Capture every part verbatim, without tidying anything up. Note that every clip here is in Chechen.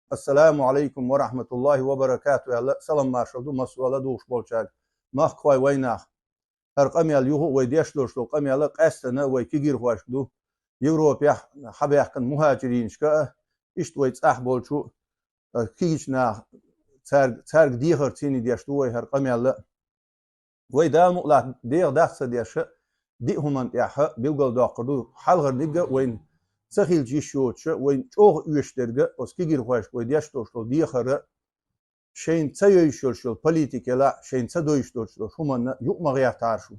Ассаламу алейкум ва рахматуллахи ва баракату, аьлла, салам маршал ду массо а ладугӀуш болчаьрга. Махкахой вайнах, хӀара къамел юха а вай деш долуш долу къамел а къаьстина вай кегийрхошка ду. Европехь хьабаьхкина мухӀажиринашка а, иштта вай цӀахь болчу а, кегийчу наха, цаьрга, цаьрга дехар цӀийне деш ду вай хӀара къамел а. Вай Дала мукъ лахь деха дац ца деш а, диъ хӀуманна тӀехь а билгалдоккхур ду. Хьалхарниг а вайна ца хилча йиш йоцуш а, вайна чӀогӀа оьшуш дерг а, оцу кегийрхошка вай деш долуш долу дехар а, шайна ца йовзуш йолуш йолу политика елахь а, шайна ца довзуш долуш долу хӀуманна юкъа ма гӀертахьара шу.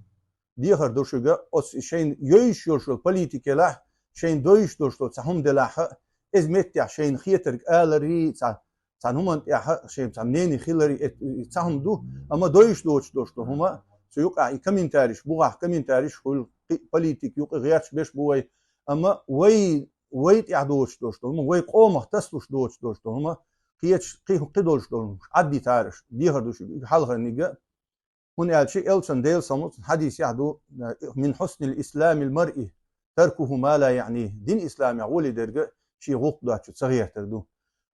Дехар ду шуьга, оцу шайна йовзуш йолуш йолу политика елахь а, шайна довзуш долуш долу цхьа хӀума делахь а, иза меттехь шайна хетарг аларий, цхьа, цхьана хӀуманна тӀехь а шайна цхьа мнение хиларий, э, цхьа хӀума ду, амма довзуш доцуш долуш долу хӀума, цу юкъахь и комментариш, бухахь комментариш хуьлу, кхин а политика юкъа гӀерташ берш бу вай, амма вай, вай тӀехь доцуш долуш долу хӀума, вай къомах тасалуш доцуш долуш долу хӀума, кхечу, кхин, кхин долуш долу хӀума, Ӏаддитараш, дехар ду шуьга, хьалхарниг а, хӀунда аьлча элчан Делан салам хьадисехь ду, мин хьуснил исламил маръи таркуху ма ла яъни. Дин исламехь гӀоле дерг а шен гӀуллакх доцчу ца гӀертар ду.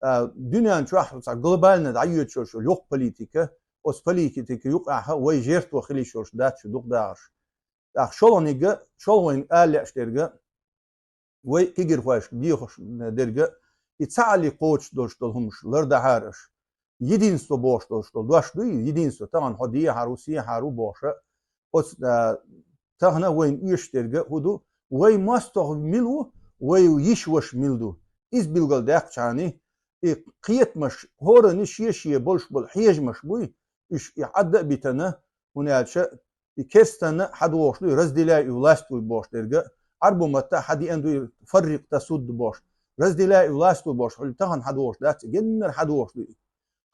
А, дуьнен чохь цхьа глобально дӀайоьдуш йолу йоккха политика, оцу политика юкъахь а вай жертва хила йиш йолуш дац шу дукха дахарш. ТӀаккха шолгӀаниг а, шолгӀа вайна ала лаьаш дерг а, вай кегийрхошка дехаш дерг а, и цхьаалле кхочуш долуш долу хӀумаш лардахьара аша. Единство бохуш долуш долу дош дуй, единство, тахана хьо дехьара ву, сехьара ву бохуш а. Оцу, а, тахана вайна оьшуш дерг а хӀун ду, вай мостагӀ мила ву, вай йиша-ваша мила ду. Иза билгалдаьккхичхьана, и кхетамаш, хӀоранна шен-шен болуш болу хьежамаш буй, уьш и Ӏадда а битана, хӀунда аьлча и керстанна хьадогӀуш дуй, разделяй и властвуй бохуш дерг а, Ӏарбо матта хьадеана дуй, фаррикъ тасудда бохуш, разделяй и властвуй бохуш, хьуьлла тахана хьадогӀуш дац, геннара хьадогӀуш дуй.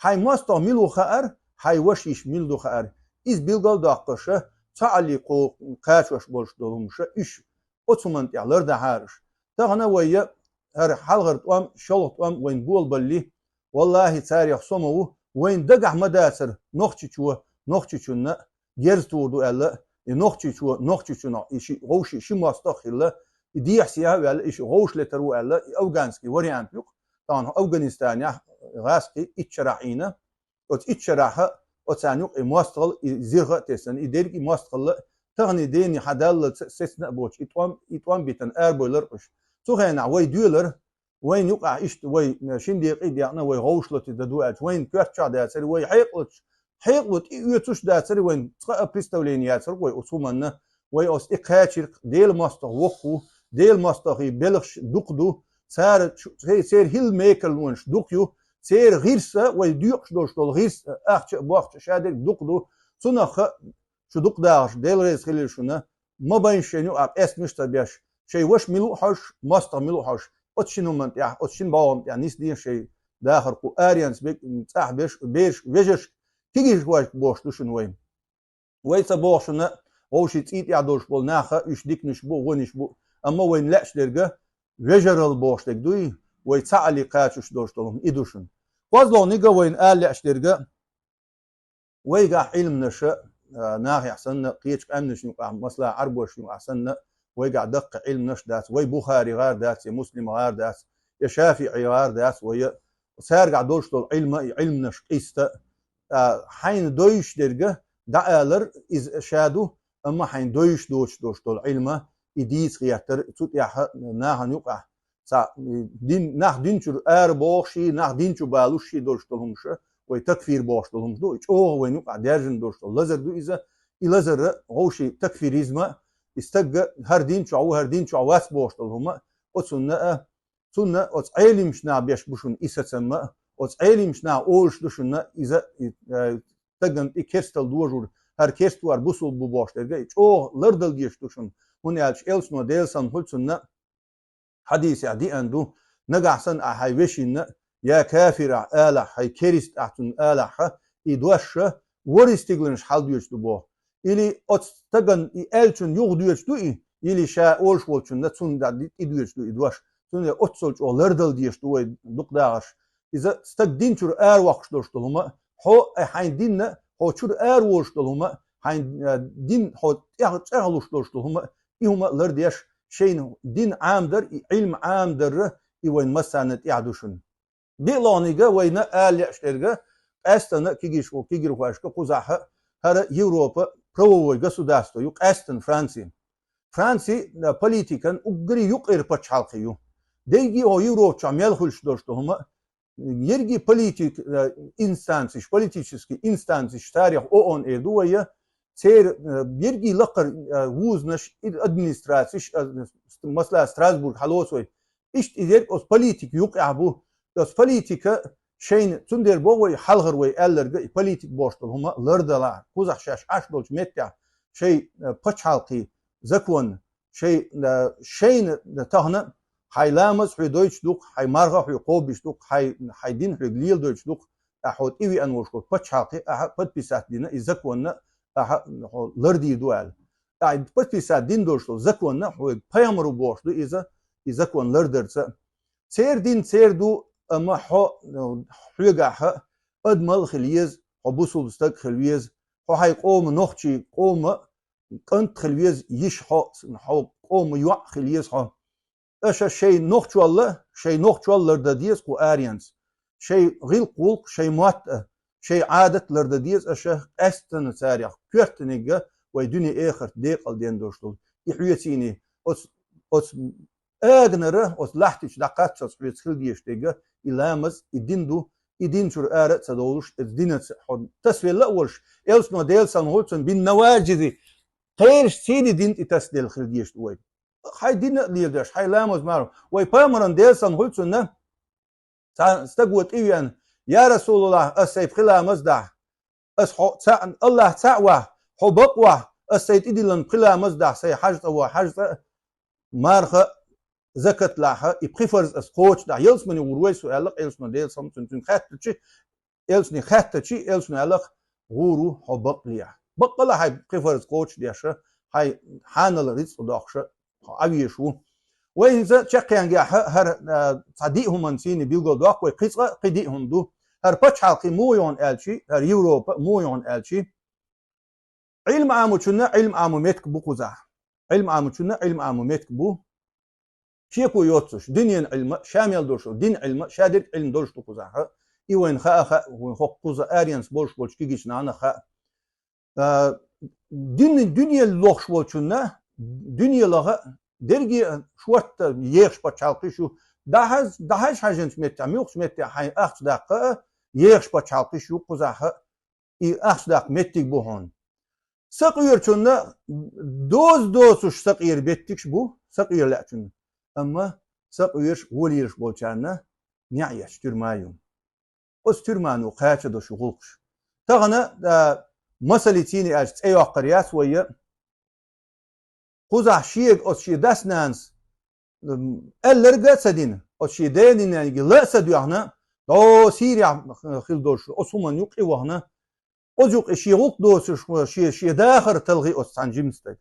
Хьайн мостагӀ мила ву хаьара, хьайн ваша-йиша мила ду хаьара. Иза билгалдоккхуш а, цхьаалле кхо-, кхачош болуш долу хӀумаш а, уьш оцу хӀуманна тӀехь лардахьара аша. Тахана вай а, хӀара хьалхара тӀом, шолгӀа тӀом вайна болабалли, валлахӀи, царех со ма ву, вайна дагахь ма дацара Нохчийчоь, Нохчийчунна герз тухур ду аьлла, и Нохчийчоь, Нохчийчунах и ши, вовшийн ши мостагӀ а хилла, и дехьа-сехьа а ваьлла, и шу вовшийн летар ву аьлла, и афганский вариант ю-кх. Тахана Афганистанехь гӀазкхий итт шарахь Ӏийна, оцу итт шарахь а, оцарна юкъа и мостагӀалла, и зиргӀа а тесна, и дерриг и мостагӀалла, таханлерчу дийне хьадаллалц сецна а боцуш, и тӀом, и тӀом битана арабевлира уьш. Цу хенахь вай доьлар, вайна юкъахь иштта вай шина декъе а декъна, вай вовшийн летар дан ду аьлча, вайна коьрта чохь дацара, вай хьекъалчу, хьекъало тӀеоьцуш дацара, вайна цкъа а представление яцара вай оцу хӀуманна, вай оцу тӀе кхачийра-кх, Делан мостагӀа воккха ву, Делан мостагӀийн белхаш дукха ду, цара чу-, церан хӀилла мекарлонаш дукха ю, церан гӀирс а, вай доькъуш долуш долу гӀирс а, ахча а, бохча а, шадерг а дукха ду. Цунах а шу дукха дахарш, Дела реза хилийла шуна, ма байна шайна юкъахь къестамаш а ца беш, шайн ваша мила ву хьожуш, мостагӀ мила ву хьожуш, оцу шина хӀуманна тӀехь, оцу шина бӀогӀамна тӀехь нисдина шайн дахар кху аренца бе-, цӀахь берш, бераш, вежаршка, кегийрхошка бохуш ду шуна вай. Вай ца боху шуна, вовшийн цӀий тӀехь долуш болу нах а, уьш диканаш бу, вонаш бу, амма вайна лаьаш дерг а, вежаралла бохуш дерг дуй, вай цхьаалле кхачош долуш долу хӀума и ду шуна. КхозлагӀниг а вайна ала лаьаш дерг а, вайгахь Ӏилманаш а, а, нахехь санна, кхечу къаьмнашна юкъахь, масала, Ӏарбошна юкъахь санна, вайгахь даккхий Ӏилманаш а дац, вай Бухари гӀар дац, я Муслим гӀар дац, я ШафиӀи гӀар дац, вай а, цаьргахь долуш долу Ӏилма, и Ӏилманаш къиста, а, хьайна довзуш дерг а дӀаалар, иза ша ду, амма хьайна довзуш доцуш долуш долу Ӏилма, и дийца гӀертар, цу тӀехь а нахана юкъахь цхьа, дин, нах дин чуьра ара бохуш, нах дин чу балуш долуш долу хӀумаш а, вай такфир бохуш долу хӀумаш ду, и чӀогӀа вайна юкъахь даьржина долуш долу лазар ду иза, и лазар а, вовшийн такфиризм а, и стаг а хӀара дин чохь ву, хӀара дин чохь вац бохуш долу хӀума а, оцунна а, цунна оцу Ӏелимаш наха беш бу шуна и сацам а, оцу Ӏелимаш наха олуш ду шуна иза, и, э, стагана тӀе керсталла дожур, хӀара керста ву, хӀара бусулба ву бохуш дерг а, и чӀогӀа лардала дезаш ду шуна, хӀунда аьлча элчано, Делан салам хуьлда цунна, хьадисехь деана ду, нагахь санна ахь хьайн вешина, я кафир ахь алахь, хьайн керста ахь цунна алахь, и дош а ворхӀе стигланаш хьалдоьдуш ду боху. Или оцу стагана и аьллачунна юхадоьдуш ду и, или ша олуш волчунна цунна тӀе доьдуш ду и дош. Цундела оццул чӀогӀа лардала дезаш ду вай дукха дахарш. Иза стаг дин чуьра аравоккхуш долуш долу хӀума а, хьо а хьайн динна, хьо чуьра араволуш долу хӀума а, хьайн, а, дин хьо тӀех-, чӀагӀлуш долуш долу хӀума а, и хӀума а лардеш, шайна дин Ӏамадар, и Ӏилма Ӏамадар а, и вайн массарна тӀехь ду шуна. БиълагӀнига вайна ала лаьаш дерга, къаьстана кигиш ву, кигирхошка кхузахьа, хӀара Европа правовой государство ю, къаьстана Франция. Франция, а, политикан уггаре юкъера пачхьалкхе ю. Дерриге а Европа чу мел хуьлуш долуш ду хӀума, ерриге политик, а, инстанцеш, политический инстанцеш, царех ООН эр ду вай, церан, а, ерриге лакхара, а, вузанаш, и администрацеш, а, с-, масала, Страсбург хьалоцу вай. Иштта иза ерг оцу политика юкъехь бу. Оцу политика шайна, цундела боху вай, хьалхара вай аьлларга, и политика бохуш долу хӀума лардала, кхузахь шаьш Ӏаш долчу меттехь шайн, а, пачхьалкхе закон, шайн, а, шайна тахана хьайн ламаз хьоь дойтуш ду-кх, хьайн марха хьоь кхобуш ду-кх, хьайн, хьайн дин хьоьга леладойтуш ду-кх, ахьа хьо тӀевеана волуш волу пачхьалкхе ахьа подписать дина, и законна ахьа хьо лардийр ду аьлла. Ахьа подписать дина долуш долу законна хьоьга пайхамаро бохуш ду иза, и закон лардарца. Церан дин церан ду, амма хьо, хьоьгахьа адамал хила еза, хьо бусулба стаг хила веза, хьо хьайн къоман нохчий, къоман кӀант хила веза, йиш хьо, хьо къоман йоӀ хила еза хьо. Аша шайн нохчолла, шайн нохчолла лардан деза кху аренца. Шайн гӀиллакх-гӀуллакх, шайн мотт а, шайн Ӏадат лардан деза аша къаьстина царех, коьртаниг а вай дуьне-эхарт декъал ден долуш долу. И хьоьцийний оцу, оцу аганара, оцу лахьти чу дӀакхаччалц хьоьца хила дезаш дерг а, и ламаз, и дин ду, и дин чуьра ара а ца довлуш, оцу динаца хьо тасавелла а волуш, элчано, Делан салам хуьлда цунна, бин-наваджизи, кхераш цийний дин тӀе тасаделла хила дезаш ду вай. Хьайн дин а леладеш, хьайн ламаз, марха. Вай пайхамаран, Делан салам хуьлда цунна, цхьа стаг ву тӀевеана: «Я Расулаллах, ас сайн пхи ламаз дахь. Ас хьо цхьаъ, Аллах цхьаъ вахь, хьо бакъ вахь, ас сайн тӀедиллина пхи ламаз дахь, сайн хьаж цӀа вахь, хьаж цӀа, марха, закат лахь, и пхи фарз ас кхочушдахь, ялсамане гӀур вай со», аьлла, элчано, Делан салам цунна, цуьнга хаьттича, элчане хаьттича, элчано аьлла-кх: «ГӀур ву хьо бакълехь. Баккъала хьайн пхи фарз кхочушдеш, хьайн хьанал рицкъ дохкуш хьо Ӏан везаш ву». Вай хӀинца чаккхенгехь хӀара, а, цхьа диъ хӀуманна цийний билгалдоккху вай, кхин цкъа а кхин диъ хӀума ду. ХӀара пачхьалкхе муха ю хьуна аьлчи, хӀара Европа муха ю хьуна аьлчи, Ӏилма Ӏамочунна Ӏилма Ӏамо меттиг бу кхузахь. Ӏилма Ӏамочунна Ӏилма Ӏамо меттиг бу. Шеко йоццуш, дуьненан Ӏилма, ша мел долуш, дин Ӏилма, ша дерг Ӏилма долуш ду кхузахь. И вайна хаа, хаа, вайн хӀокху кхуза аренца болуш болчу кигичу нахана хаа. А, дуьне-, дуьне лохуш волчунна, дуьне лаха, дерриге а шортта ехаш пачхьалкхаш ю. ДӀахьаж-, дӀахьажа хьаьжначу меттехь, муьлххачу меттехь хьайн ахча даккха а, ехаш пачхьалкхаш ю кхузахь а. И ахча даккха меттиг бу хьуна. Сакъоьручунна доза доцуш сакъера меттигаш бу, сакъера лаьачунна. Амма сакъоьруш, волаелаш болчарна неӀ етташ туьрма ю. Оцу туьрмано кхача до шу гӀуллакхаш. Тахана, а, масаллица аьлча, цӀе йоккхур яц вай, кхузахь шега оцу шен дас-нанас, м, аьлларг а ца дина, оцу шен ден-нанега ла а ца доьгӀна, дӀо Сирехь хила долуш оцу хӀуманна юкъа вахана, оцу юкъа шен гӀуллакх доцуш, шен, шен дахар талхий оцу цхьана жимчу стага.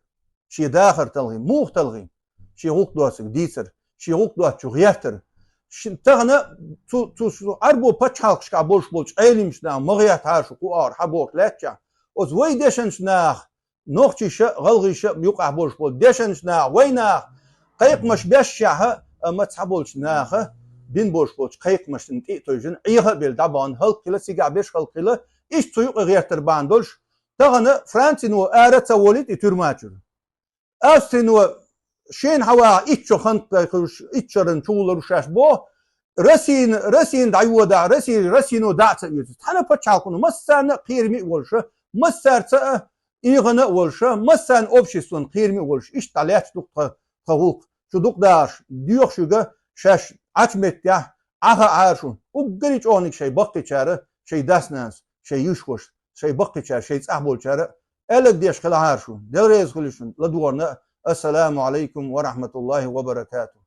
Шен дахар талхий, муха талхий? Шен гӀуллакх доцург дийцар, шен гӀуллакх доцучух гӀертар. Ши-, тахана цу, цу, цу Ӏарбо пачхьалкхашкахь болуш болчу Ӏеламчу наха ма гӀертахьара шу кху агӀор хьан бохуш лаьттачехь, оцу вай дешначу наха, нохчаша а, гӀалгӀаша а юкъахь болуш болу дешначу наха, вай наха кхайкхамаш бешшехь а, амма цхьаболчу наха бина болуш болчу кхайкхамашна тӀе а тевжина, Ӏеха а белла дӀабахана, хӀаллакьхила, цигахь берш хӀаллакьхила, иштта цу юкъа гӀертар бахьана долуш, тахана Францино ара ца волийта и туьрма чуьра. Австрино шена хьаваха итт шо хантайхуш, итт шаран чугӀуллар ву шаьш боху, Россина, Россина дӀайодахь, Росси-, Россино дӀа а ца оьцуш. Цхьана пачхьалкхано массарна а кхераме а волуша, массаьрца а ийгӀана а волуша, массарна обществон кхераме а волуш, иштта дӀалаьтташ ду тхан, тхан гӀуллакх. Шу дукха дахарш, доьху шуьга шаьш Ӏачу меттехь Ӏаха Ӏара шу. Уггаре чӀогӀаниг шайн баккхийчара, шайн дас-нанас, шайн йиш-вашас, шайн баккхийчара, шайн цӀахь болчара аьлларг деш хилахьара шу. Дела реза хуьлда шуна ладогӀарна. Ассаламу Ӏалайкум ва рахьматуллахӀи ва баракатухӀ.